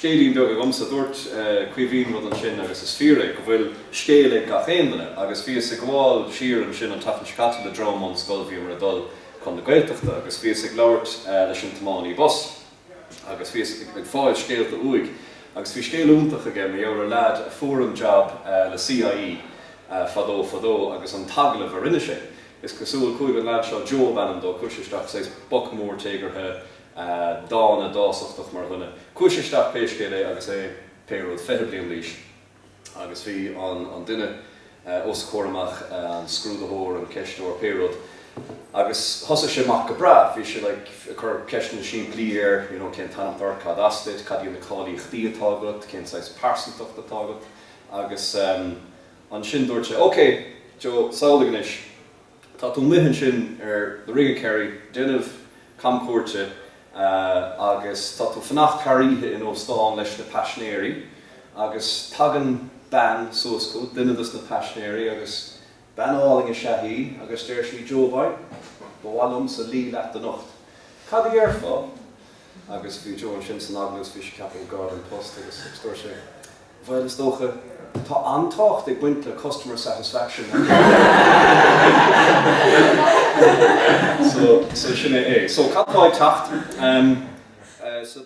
Scéilín beag agamsa, dúirt Caoimhín rud ansin agus is fíor é, go bhfuil scéal ag gach aon duine agus bhíos ag gabháil siar ansin an tseachtain seo caite le dream ón scoil, bhíomar ag dul chun na Gaeltachta agus bhíos ag labhairt leis an tiománaí bus agus bhíos ag fáil scéalta uaidh agus bhí scéal iontach aige mar gheall ar leaid a fuair an jab le CIE fadó fadó agus an t-agallamh a rinne sé. Is cosúil, chuaigh an leaid seo, Joe ab ainm dó, chuaigh sé isteach, saghas boc mór téagartha, dána, dásachtach mar dhuine. Chuaigh sé isteach pé scéal é agus é pé rud, 20 bliain d'aois agus bhí an an duine os a chomhair amach, an scrúdaitheoir, an ceisteoir, pé rud, agus thosaigh sé amach go breá, bhí sé like ag cur ceisteanna simplí air, you know cén t-ainm atá ort, cad as duit, cad iad na cáilíochtaí atá agat, cén saghas pearsantacht atá agat agus ansin dúirt sé ok Joe, samhlaigh anois, Tá tú amuigh ansin ar the Ring of Kerry, déanamh camchuairte agus tá tú fanacht thar oíche in óstán leis na paisnéirí agus tagann bean suas chugat, duine dos na paisnéirí agus bean álainn is ea í agus deir sí, Joe boy, ba mhaith liomsa luí leat anocht. Cad a dhéarfá? Agus bhí Joe ansin san agallamh agus bhí sé ag ceapadh, oh God, an post agus dúirt sé, Bhuel, is dócha, tá an-tábhacht ag baint le customer satisfaction. So, so sin é é. So, cad atá ag teacht? So.